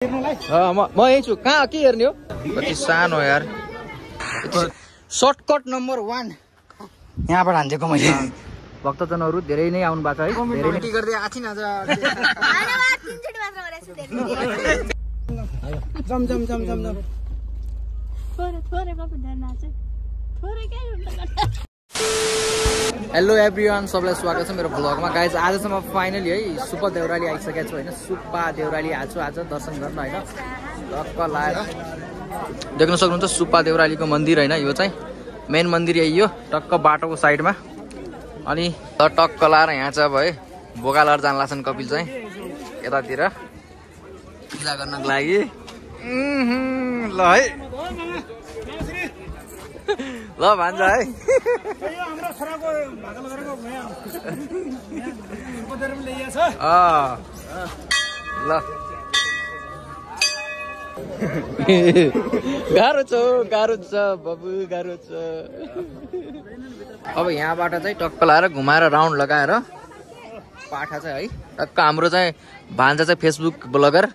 म यही छु कहाँ के हेर्ने हो कति सानो यार सर्टकट नम्बर 1 यहाँबाट हान्दिएको मैले भक्तजनहरू धेरै नै आउनु भएको छ है धेरै नै गर्दै आछिन आज जम जम जम जम जम हेलो एभ्रिवान सबैलाई स्वागत छ मेरो भ्लगमा गाइज आजसम्म फाइनली है सुपर देउराली आइसकेको छु होइन सुप्पा देउराली आएको छु आज दर्शन गर्न होइन टक्क लाएर देख्न सक्नुहुन्छ सुप्पा देउरालीको मन्दिर होइन यो चाहिँ मेन मन्दिर यही हो टक्क बाटोको साइडमा अनि टक्क लाएर यहाँ चाहिँ अब है बोकालहर जान लाग्छन् कपिल चाहिँ यतातिर पूजा गर्नको लागि ल है ल भन्छ है ल गाह्रो छ बाबु गाह्रो छ अब यहाँबाट चाहिँ टक्क लाएर घुमाएर राउन्ड लगाएर पाठा चाहिँ है टक्क हाम्रो चाहिँ भान्जा चाहिँ फेसबुक ब्लगर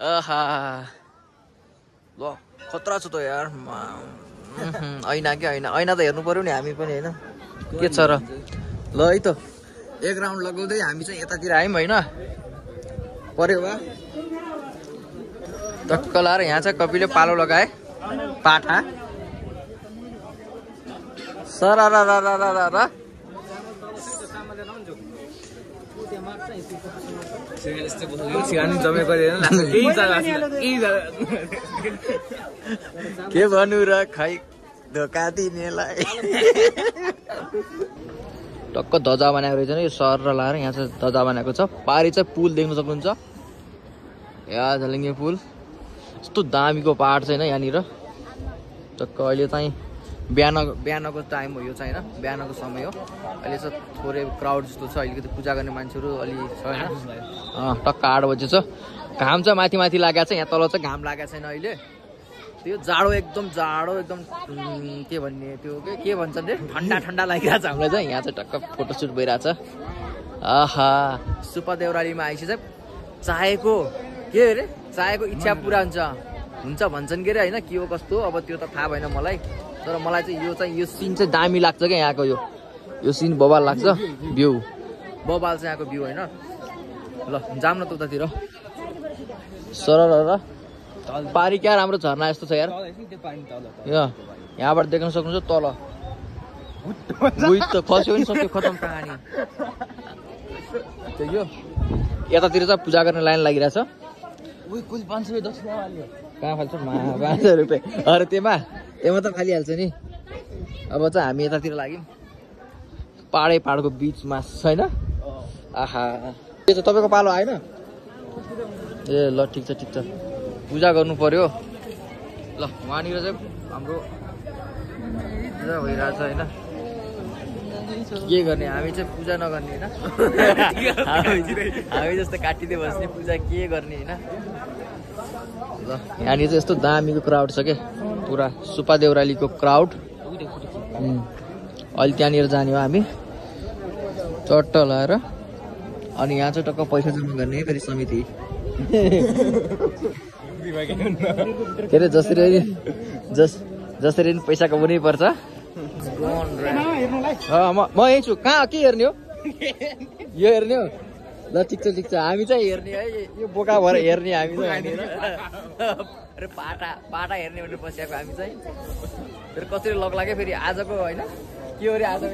आहा ल खतरा छ त यार ऐना के ऐना त हेर्नु पर्यो नि हामी पनि होइन के छ र ल है त एक राउन्ड लगाउँदै हामी चाहिँ यतातिर आयौँ होइन पर्यो वा टक्क लाएर यहाँ चाहिँ कपिलले पालो लगाए पाठा सर के भन्नु र खै धोका दिनेलाई टक्क ध्वजा बनाएको रहेछ नि यो सर र लाएर यहाँ चाहिँ ध्वजा बनाएको छ पारी चाहिँ पुल देख्न सक्नुहुन्छ यहाँ झलिङ्गे पुल यस्तो दामीको पहाड चाहिँ होइन यहाँनिर टक्क अहिले चाहिँ बिहानको टाइम हो यो चाहिँ होइन बिहानको समय हो अहिले चाहिँ थोरै क्राउड जस्तो छ अलिकति पूजा गर्ने मान्छेहरू अलि छ होइन टक्क 8 बजे छ घाम चाहिँ माथि लागेको छ यहाँ तल चाहिँ घाम लागेको छैन अहिले त्यो जाडो एकदम के भन्ने त्यो के भन्छ रे ठन्डा लागिरहेको छ हामीलाई चाहिँ यहाँ चाहिँ टक्क फोटोसुट भइरहेछ आहा सुप्पा देउरालीमा आएपछि चाहिँ चाहेको इच्छा पुरा हुन्छ भन्छन् के अरे होइन के हो कस्तो अब त्यो त थाहा भएन मलाई तर मलाई चाहिँ यो सिन चाहिँ दामी लाग्छ क्या यहाँको यो सिन बबाल लाग्छ भ्यू बबाल चाहिँ यहाँको भ्यू होइन ल जाम न त उतातिर सरर पारी क्या राम्रो झर्ना यस्तो छ यार यहाँबाट देख्न सक्नुहुन्छ तल त खस्यो पनि सक्यो खतम कहानी यो यतातिर चाहिँ पूजा गर्ने लाइन लागिरहेछ कहाँ फाल्छ 500 रुपियाँ अरे त्यहाँ त फालिहाल्छ नि अब चाहिँ हामी यतातिर लाग्यौँ पाहाडको बिचमा छैन आहा के छ तपाईँको पालो आएन ए ल ठिक छ पूजा गर्नु पर्यो ल वहाँनिर चाहिँ हाम्रो पूजा भइरहेछ होइन के गर्ने हामी चाहिँ पूजा नगर्ने होइन हामी जस्तो काटिँदै बस्ने पूजा के गर्ने होइन ल यहाँनिर चाहिँ यस्तो दामीको क्राउड छ क्या पुरा सुप्पा देउरालीको क्राउड अहिले त्यहाँनिर जाने हो हामी चट्ट लाएर अनि यहाँ चाहिँ टक्क पैसा जम्मा गर्ने फेरि समिति के अरे जसरी पैसा कमाउनै पर्छ म यही छु कहाँ के हेर्ने हो यो हेर्ने हो ल ठिक छ हामी चाहिँ हेर्ने है यो बोका भएर हेर्ने हामी चाहिँ अरे पाटा हेर्ने भनेर बसिरहेको हामी चाहिँ फेरि कसरी लग लाग्यो फेरि आजको होइन के हो अरे आजको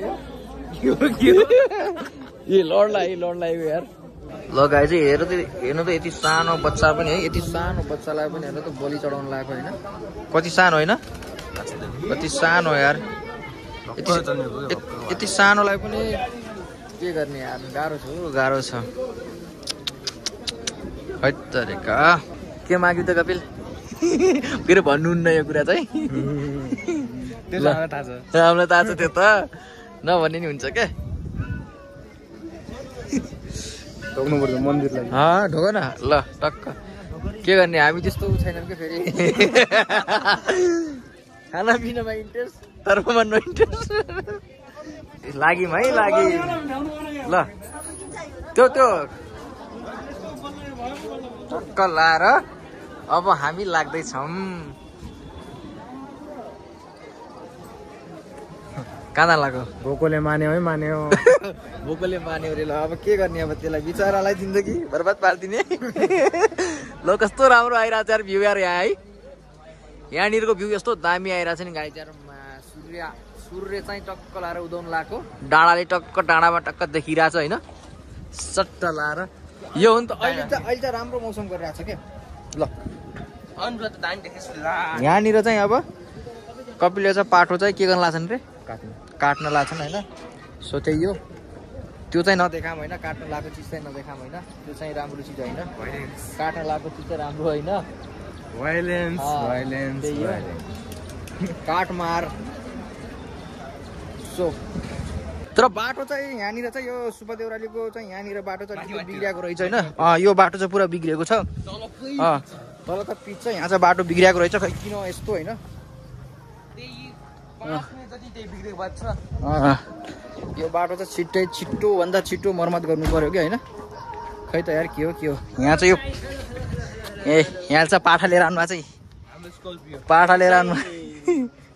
यो लड लाग्यो यार ल गाई चाहिँ हेर्नु त यति सानो बच्चा पनि है यति सानो बच्चालाई पनि हेर्नु त बलि चढाउनु लागेको होइन कति सानो होइन कति सानो यार यति सानोलाई पनि के गर्ने यार गाह्रो छ हैतरेका के माग्यो त कपिल के अरे भन्नुहुन्न यो कुरा चाहिँ हामीलाई थाहा छ त्यो त नभन्ने नि हुन्छ क्या ढोक्नु पर्छ मन्दिरलाई ढोक न ल टक्क के गर्ने हामी त्यस्तो छैनौँ क्या फेरि खानापिनामा इन्ट्रेस्ट तर्फमा नो इन्ट्रेस्ट लाग्यौँ है ल त्यो टक्क लाएर अब हामी लाग्दैछौँ। कहाँ लाग्यो? भोकोले मान्यो है मान्यो। भोकोले मान्यो अरे। ल अब के गर्ने, अब त्यसलाई बिचरालाई जिन्दगी बर्बाद पारिदिने। ल कस्तो राम्रो आइरहेको छ यार भ्यू यार यहाँ है। यहाँनिरको भ्यू यस्तो दामी आइरहेको छ नि गाइज यार। सूर्य चाहिँ टक्क लाएर उदाउनु लाग्यो, डाँडाले टक्क डाँडामा टक्क देखिरहेछ होइन, सट्ट लाएर। यो हो नि त अहिले चाहिँ राम्रो मौसम गरिरहेको छ क्या। ल यहाँनिर चाहिँ अब कपिलले चाहिँ पाठो चाहिँ के गर्न लाग्छन् रे, काट्न लाग्छन् होइन। सो त्यही हो, त्यो चाहिँ नदेखाम होइन, काट्न लगाएको चिज चाहिँ नदेखाम होइन, त्यो चाहिँ राम्रो चिज होइन। काट्न लगाएको चिज चाहिँ राम्रो होइन, काट मार। सो तर बाटो चाहिँ यहाँनिर चाहिँ यो सुब्बा देउरालीको चाहिँ यहाँनिर बाटो चाहिँ बिग्रिएको रहेछ होइन। यो बाटो चाहिँ पुरा बिग्रिएको छ। तल त पिच छ, यहाँ चाहिँ बाटो बिग्रिएको रहेछ, खै किन यस्तो होइन। यो बाटो चाहिँ छिटोभन्दा छिटो मर्मत गर्नु पर्यो कि होइन। खै त यार के हो यहाँ चाहिँ यो यहाँ चाहिँ पाठा लिएर आउनु चाहिँ, पाठा लिएर आउनु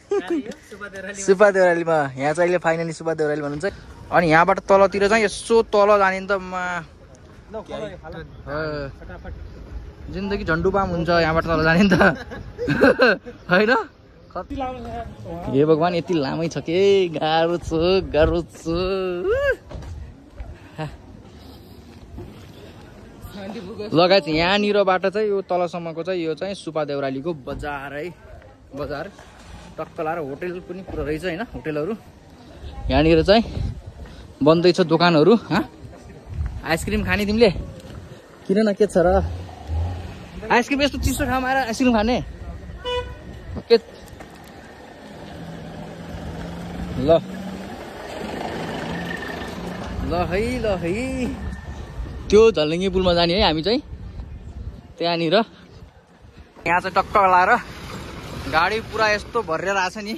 सुब्बा देउरालीमा। यहाँ चाहिँ अहिले फाइनली सुब्बा देउराली भन्नुहुन्छ। अनि यहाँबाट तलतिर चाहिँ यसो तल जाने नि त जिन्दगी झन्डुबाम हुन्छ यहाँबाट तल जाने नि त होइन। हे भगवान् यति लामै छ के, गाह्रो छ गाह्रो छ। लगायत यहाँनिरबाट चाहिँ यो तलसम्मको चाहिँ यो चाहिँ सुब्बा देउरालीको बजार है। बजार टक्क लाएर होटेल पनि पुरा रहेछ होइन, होटेलहरू। यहाँनिर चाहिँ बन्दैछ दोकानहरू। आइसक्रिम खाने तिमीले? किन न, के छ र आइसक्रिम यस्तो चिसो ठाउँमा आएर आइसक्रिम खाने के? ल है त्यो झलङ्गे पुलमा जाने है हामी चाहिँ। त्यहाँनिर यहाँ चाहिँ टक्क लाएर गाडी पुरा यस्तो भरेर आएको छ नि,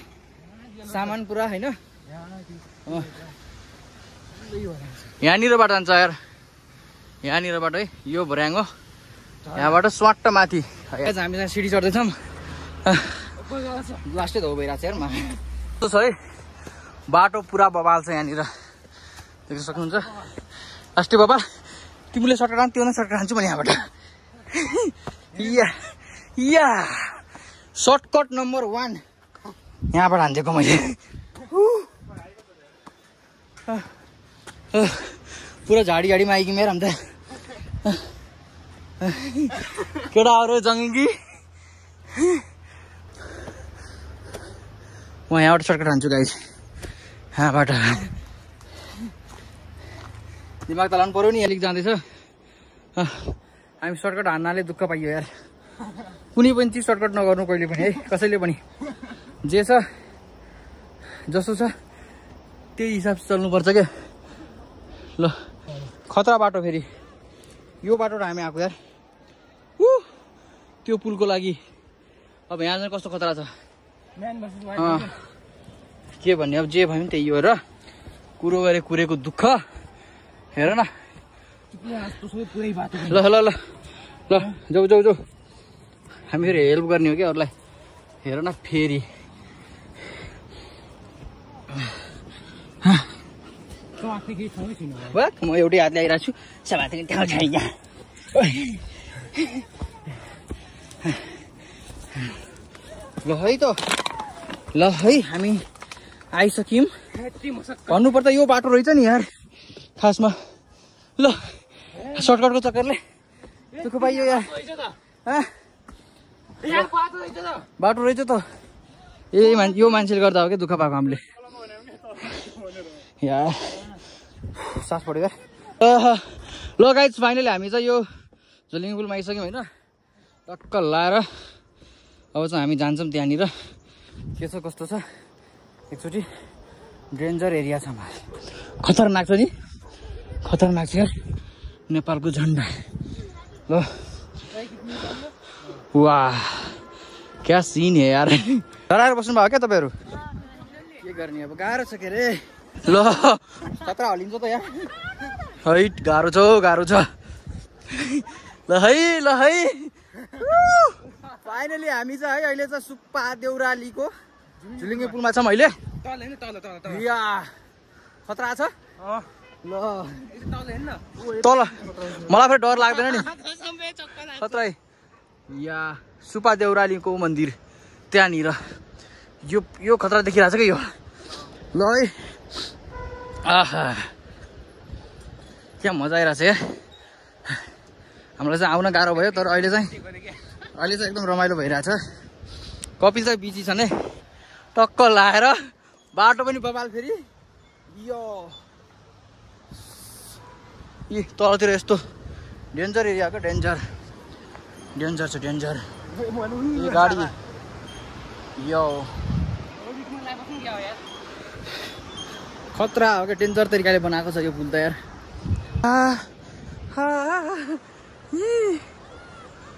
सामान पुरा होइन। यहाँनिरबाट जान्छ यार, यहाँनिरबाट है यो भर्याङ हो, यहाँबाट स्वाट्ट माथि। हामी चाहिँ सिडी चढ्दैछौँ, लास्टै धो भइरहेको छ यार मा। कस्तो छ है बाटो पुरा बबाल छ यहाँनिर, देख्न सक्नुहुन्छ। अस्ति बाबा तिमीले सर्टकट हान्, त्यो नै सर्टकट हान्छु म यहाँबाट। या सर्टकट नम्बर 1 यहाँबाट हान्दिएको मैले। पुरा झाडीमा आइकि मेरो अन्त केटाहरू जङ्गी। म यहाँबाट सर्टकट हान्छु गाइस, यहाँबाट। दिमाग त लानु पर्यो नि, अलिक जाँदैछ। हामी सर्टकट हान्नाले दुःख पाइयो यार। कुनै पनि चिज सर्टकट नगर्नु कहिले पनि है, कसैले पनि। जे छ जसो छ त्यही हिसाब चल्नुपर्छ क्या। ल खतरा बाटो, फेरि यो बाटो हामी आएको यार। त्यो पुलको लागि अब यहाँ चाहिँ कस्तो खतरा छ के भन्ने। अब जे भयो नि त्यही हो र, कुरो गरे कुरेको दुःख हेर न। ल ल ल ल जाऊ जाऊ जाऊ, हामी फेरि हेल्प गर्ने हो क्या अरूलाई। हेर न फेरि म एउटै हातले आइरहेको छु, समातेको ठाउँ छैन। ल है त, ल है हामी आइसक्यौँ। भन्नुपर्दा यो बाटो रहेछ नि यार खासमा। ल सर्टकटको चक्करले दुःख पाइयो यार। बाटो रहेछ त, यो मान्छेले गर्दा हो क्या दुःख पाएको हामीले यार। सास पऱ्यो यार। ल गाइज फाइनली हामी चाहिँ यो झोलिङ पुलमा आइसक्यौँ होइन। टक्क लाएर अब चाहिँ हामी जान्छौँ त्यहाँनिर के छ कस्तो छ। एकचोटि डेन्जर एरिया छ, खतरनाक छ नि, खतरनाक छ यार नेपालको झन्डा। ल वाह क्या सिन है यार। डराएर बस्नु भयो क्या तपाईँहरू? के गर्ने अब, गाह्रो छ के अरे। ल खतरा हल्लिन्छ त यार, है गाह्रो छ गाह्रो छ। ल है फाइनली हामी चाहिँ है अहिले चाहिँ सुप्पा देउरालीको झुलिङ्गे पुलमा छौँ अहिले। या खतरा छ ल तल मलाई फेरि डर लाग्दैन नि खतरा। या सुप्पा देउरालीको मन्दिर त्यहाँनिर यो खतरा देखिरहेको छ कि यो ल है। आहा क्या मजा आइरहेको छ यार। हामीलाई चाहिँ आउन गाह्रो भयो तर अहिले चाहिँ एकदम रमाइलो भइरहेछ। कपिल चाहिँ बिजी छन् है टक्क लाएर बाटो पनि बबाल फेरि यो तलतिर यस्तो डेन्जर एरियाको डेन्जर छ डेन्जर गाडी यो खतरा हो क्या डेन्जर तरिकाले बनाएको छ यो पुल त यार।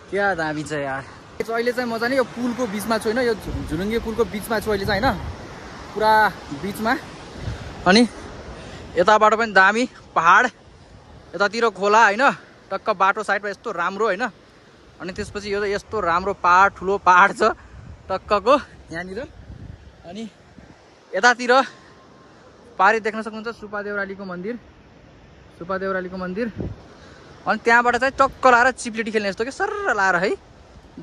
क्या दामी छ यार। अहिले चाहिँ म चाहिँ यो पुलको बिचमा छु होइन यो झुलुङ्गे पुलको बिचमा छु अहिले चाहिँ होइन पुरा बिचमा। अनि यताबाट पनि दामी पहाड यतातिर खोला होइन टक्क बाटो साइडमा यस्तो राम्रो होइन। अनि त्यसपछि यो यस्तो राम्रो पहाड ठुलो पहाड छ टक्कको यहाँनिर। अनि यतातिर पारी देख्न सक्नुहुन्छ सुप्पा देउरालीको मन्दिर। अनि त्यहाँबाट चाहिँ टक्क लाएर चिप्लेटी खेल्ने यस्तो क्या सर्र लाएर है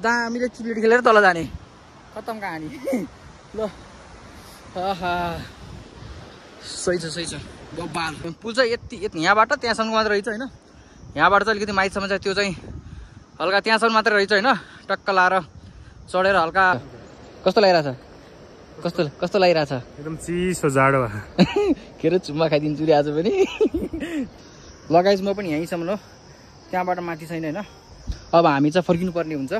दामीले चिप्लेटी खेलेर तल जाने खत्तम कहानी ल। सही छ बब्बाल। पुल चाहिँ यति यहाँबाट त्यहाँसम्म मात्र रहेछ होइन। यहाँबाट चाहिँ अलिकति माइतसम्म चाहिँ त्यो चाहिँ हल्का त्यहाँसम्म मात्रै रहेछ होइन। टक्क लाएर चढेर हल्का कस्तो लागिरहेछ कस्तो लागिरहेछ एकदम चिसो जाडो के अरे चुम्मा खाइदिन्छु रे आज पनि। लगाइज म पनि यहीँसम्म हो त्यहाँबाट माथि छैन होइन। अब हामी चाहिँ फर्किनु पर्ने हुन्छ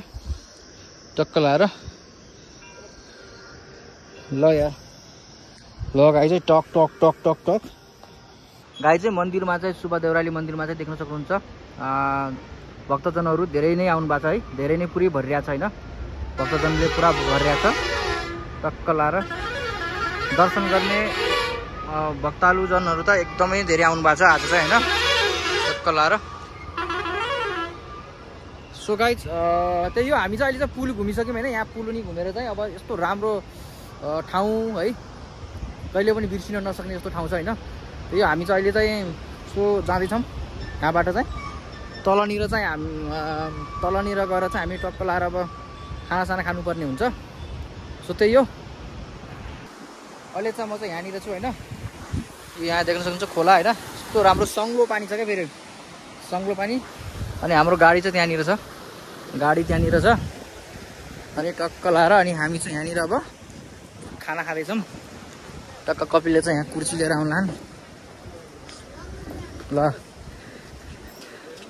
टक्क लाएर ल यार। ल गाई चाहिँ टक गाई चाहिँ मन्दिरमा चाहिँ सुप्पा देउराली मन्दिरमा चाहिँ देख्न सक्नुहुन्छ भक्तजनहरू धेरै नै आउनु भएको छ है। धेरै नै पुरै भरिरहेको छ होइन भक्तजनले पुरा भरिरहेको छ। टक्क लाएर दर्शन गर्ने भक्तालुजनहरू त एकदमै धेरै आउनु भएको छ आज चाहिँ होइन टक्क लाएर। सो गाइज त्यही हो हामी चाहिँ अहिले चाहिँ पुल घुमिसक्यौँ होइन। यहाँ पुल नि घुमेर चाहिँ अब यस्तो राम्रो ठाउँ है कहिले पनि बिर्सिन नसक्ने यस्तो ठाउँ छ होइन। त्यही हामी चाहिँ अहिले चाहिँ सो जाँदैछौँ यहाँबाट चाहिँ तलनिर गएर चाहिँ हामी टक्क लाएर अब खानासाना खानुपर्ने हुन्छ। सो त्यही हो अहिले चाहिँ म चाहिँ यहाँनिर छु होइन। यहाँ देख्न सक्नुहुन्छ खोला होइन यस्तो राम्रो सङ्लो पानी छ क्या फेरि सङ्लो पानी। अनि हाम्रो गाडी चाहिँ त्यहाँनिर छ अनि टक्क लाएर अनि हामी चाहिँ यहाँनिर अब खाना खाँदैछौँ। टक्क कपिलले चाहिँ यहाँ कुर्सी लिएर आउलान् ल।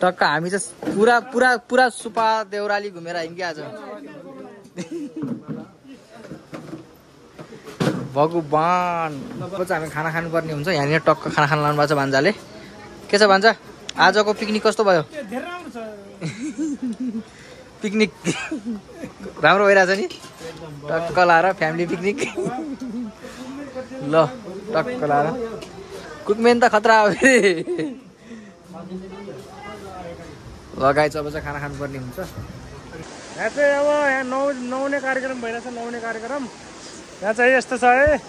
टक्क हामी चाहिँ पुरा सुप्पा देउराली घुमेर आयौँ कि आज भगवान। अब चाहिँ हामी खाना खानुपर्ने हुन्छ यहाँनिर टक्क खाना खान लानु भएको छ भान्जाले। के छ भान्जा आजको पिकनिक कस्तो भयो? पिकनिक राम्रो भइरहेछ नि टक्क लाएर फ्यामिली पिकनिक ल टक्क लाएर कुकमेन त खतरा हो फेरि। लगाइ चाहिँ अब चाहिँ खाना खानुपर्ने हुन्छ। यहाँ चाहिँ अब यहाँ नुहाउने कार्यक्रम भइरहेछ नुहाउने कार्यक्रम यहाँ चाहिँ यस्तो छ है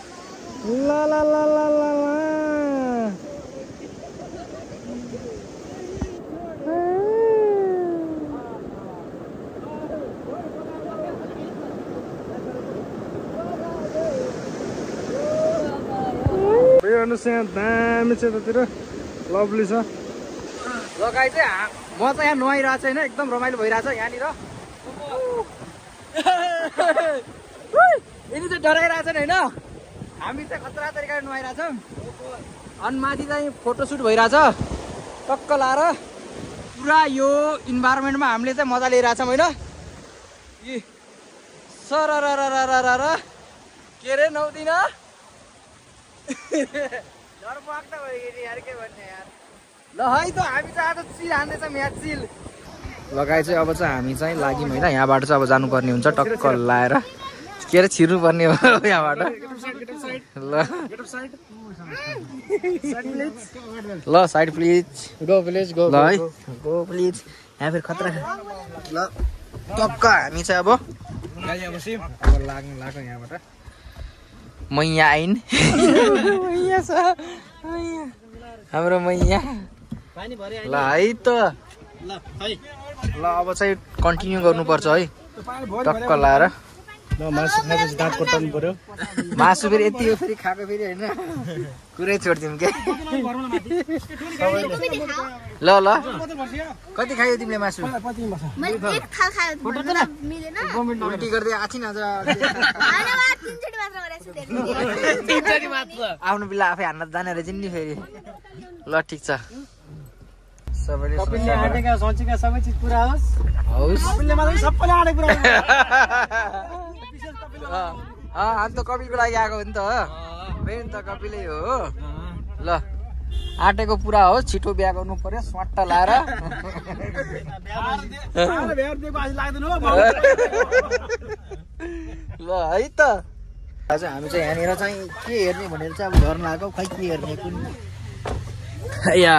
हेर्नुहोस् यहाँ दामी छ यतातिर लभली छ। लगाइ चाहिँ म चाहिँ यहाँ नुहाइरहेको छु होइन एकदम रमाइलो भइरहेछ यहाँनिर। यिनी चाहिँ डराइरहेछ नि होइन हामी चाहिँ खतरा तरिकाले नुहाइरहेछौँ। अनि माथि चाहिँ फोटोसुट भइरहेछ टक्क लाएर पुरा यो इन्भाइरोमेन्टमा हामीले चाहिँ मजा लिइरहेछौँ होइन। सर के अरे नुहाउँदिन ल है त हामी चाहिँ आज चिल हान्दैछौँ यहाँ चिल। लगाइ चाहिँ अब चाहिँ हामी चाहिँ लाग्यौँ होइन यहाँबाट चाहिँ अब जानुपर्ने हुन्छ टक्क लाएर के अरे छिर्नुपर्ने हो यहाँबाट ल side please go please go है गो प्लिज। यहाँ फेरि खतरा ल टक्क हामी चाहिँ अब लाग्यो यहाँबाट मैया आइन मैया छ हाम्रो मैया ल है त ल अब चाहिँ कन्टिन्यू गर्नुपर्छ है टक्क लाएर मासु खाएपछि दाँत कोट्टाउनु पर्यो मासु फेरि यति हो फेरि खाएको फेरि होइन कुरै छोडिदिउँ के ल ल कति खायो तिमीले मासु उल्टी गर्दै आछिन आज आफ्नो बेला आफै हान्न जाने रहेछ नि फेरि ल ठिक छ सबैले सबै चिज पुरा होस् अन्त कपिलको लागि आएको हो नि त मेन त कपिलै हो ल आँटेको पुरा होस् छिटो बिहा गर्नु पर्यो स्वाट्ट लाएर ल है त आज हामी चाहिँ यहाँनिर चाहिँ के हेर्ने भनेर चाहिँ अब घर लाग्यो खै के हेर्ने कुन या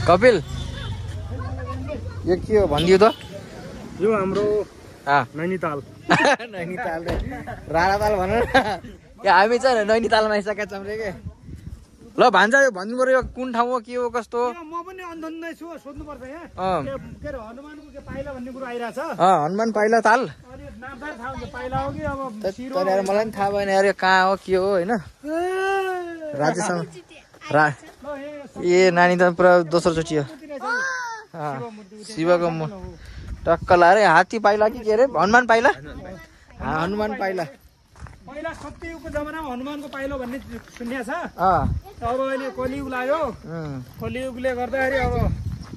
कपिल यो के हो भनिदियो त यो हाम्रो नैनीताल नैनीताल राणाताल भन हामी चाहिँ नैनीतालमा आइसकेका छौँ रे के ल भान्जा यो भन्नु पर्यो कुन ठाउँ हो के हो कस्तो म पनि अन्धन्दै छु सोध्नुपर्छ यहाँ के अरे हनुमानको के पाइला भन्ने कुरो आइरहेछ हनुमान पाइला ताल अनि नामदार थाहा हुन्छ पाइला हो कि अब तर मलाई पनि थाहा भएन अरे कहाँ हो के हो होइन राज्यसँग ए नानी त पुरा दोस्रो चोटि हो शिवको टक्क लाएर हात्ती पाइला कि के अरे हनुमान पाइला हनुमान पाइला पहिला सत्ययुगको जमानामा हनुमानको पाइलो भन्ने सुन्या छ अब अहिले कलियुग लाग्यो कलियुगले गर्दाखेरि अब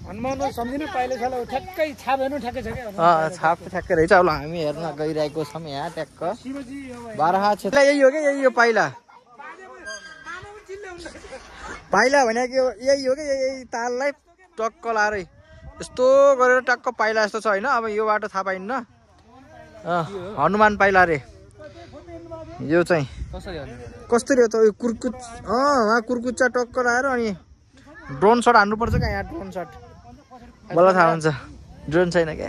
हनुमानको सम्झिनु पाइलो छ ठ्याक्कै छाप हेर्नु ठ्याक्कै छ क्या छाप ठ्याक्कै रहेछ अब हामी हेर्न गइरहेको छौँ यहाँ ट्याक्क बाह्र क्षेत्र यही हो क्या यही हो पाइला पाइला भनेको यही हो क्या यही ताललाई टक्क लाएर यस्तो गरेर टक्क पाइला जस्तो छ होइन अब यो बाटो थाहा पाइन्न हनुमान पाइला रे यो चाहिँ कसरी हो त यो कुर्कुच उहाँ कुर्कुच्चा टक्क लाएर अनि ड्रोन सट हान्नुपर्छ क्या यहाँ ड्रोन सट बल्ल थाहा हुन्छ ड्रोन छैन क्या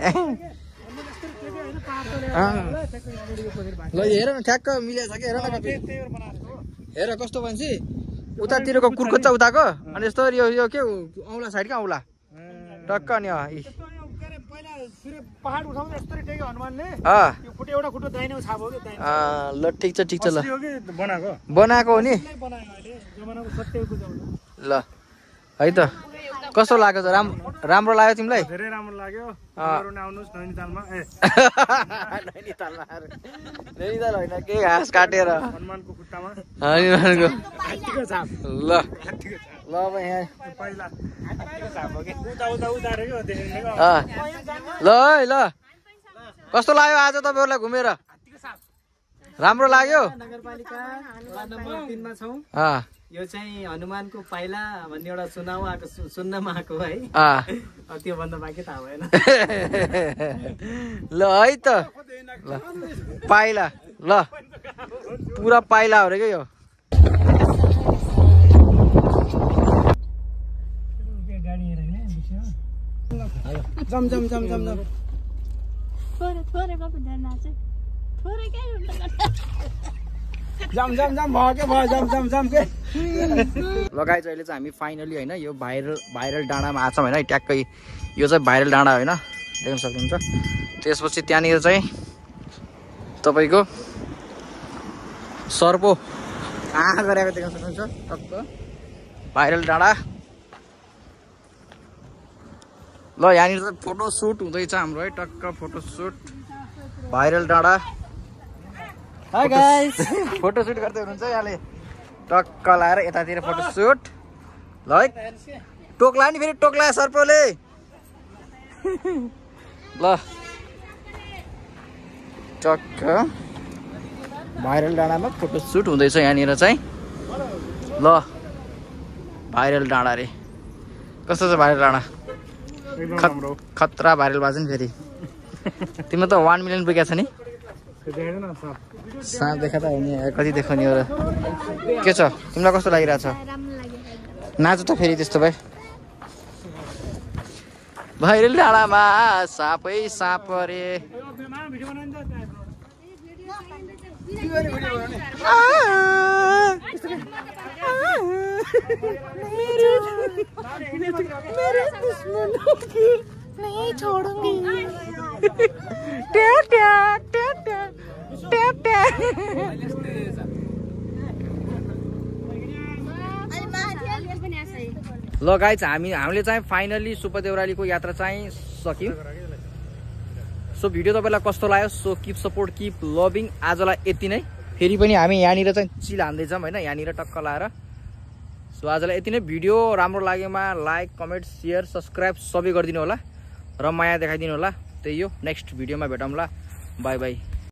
ल हेर न ठ्याक्क मिलेको छ क्या हेर न हेर कस्तो भन्छ उतातिरको कुर्कुच्चा उताको अनि यस्तो यो के औला साइड क्या औला टक्क अनि पहाड उठाउँदा यस्तरी टेक्यो हनुमानले यो खुट्टा एउटा खुट्टा दाहिने छाप हो के ल ठिक छ ल बनाएको बनाएको हो नि जमानाको सत्यको जमाना ल है त कस्तो लाग्यो त राम्रो लाग्यो तिमीलाई धेरै राम्रो लाग्यो आउनुहोस् नैनीतालमा नैनीताल होइन के घाँस काटेर हनुमानको खुट्टामा हनुमानको छाप ल ल अब यहाँ पहिला छाप हो के उता उतारेको ल है ल कस्तो लाग्यो आज तपाईँहरूलाई घुमेर राम्रो लाग्यो नगरपालिका वार्ड नम्बर 3 मा छौं यो चाहिँ हनुमानको पाइला भन्ने एउटा सुनाउ आएको सुन्नमा आएको है त्यो भन्दा बाँकी थाहा भएन ल है त ल पाइला ल पुरा पाइला हो रे के यो जम जम जम जम जम थोरै कपि धर्ना चाहिँ थोरै के जम जम जम भयो भयो जम जम जम के लगाइज अहिले चाहिँ हामी फाइनली होइन यो भाइरल डाँडामा आएको छौँ होइन ट्याक्कै यो चाहिँ भाइरल डाँडा होइन देख्न सक्नुहुन्छ त्यसपछि त्यहाँनिर चाहिँ तपाईँको सर्पो गरेको देख्न सक्नुहुन्छ टक्क भाइरल डाँडा ल यहाँनिर चाहिँ फोटो सुट हुँदैछ हाम्रो है टक्क फोटो सुट भाइरल डाँडा हाय गाइस फोटो सुट गर्दै हुनुहुन्छ यहाँले टक्क लाएर यतातिर फोटो सुट ल है टोक्ला नि फेरि टोक्ला सर्पले ल टक्क भाइरल डाँडामा फोटो सुट हुँदैछ यहाँनिर चाहिँ ल भाइरल डाँडा रे कस्तो छ भाइरल डाँडा खतरा भाइरल भएको छ नि फेरि तिम्रो त 1 मिलियन पुगेको छ नि साँप देखा त हुने कति देखाउने हो र के छ तिमीलाई कस्तो लागिरहेछ नाच त फेरि त्यस्तो भए भैरेल डाँडामा सापै साप रे नहीं छोड़ूंगी ल गाइज हामीले चाहिँ फाइनली सुपर देउरालीको यात्रा चाहिँ सक्यौँ। सो भिडियो तपाईँलाई कस्तो लाग्यो? So keep support keep loving. आजलाई यति नै। फेरि पनि हामी यहाँनिर चाहिँ चिल हान्दैछौँ होइन, यहाँनिर टक्क लाएर। सो आजलाई यति नै। भिडियो राम्रो लागेमा लाइक कमेन्ट सेयर सब्सक्राइब सबै गरिदिनु होला र माया देखाइदिनु होला। त्यही हो, नेक्स्ट भिडियोमा भेटौँला। By by.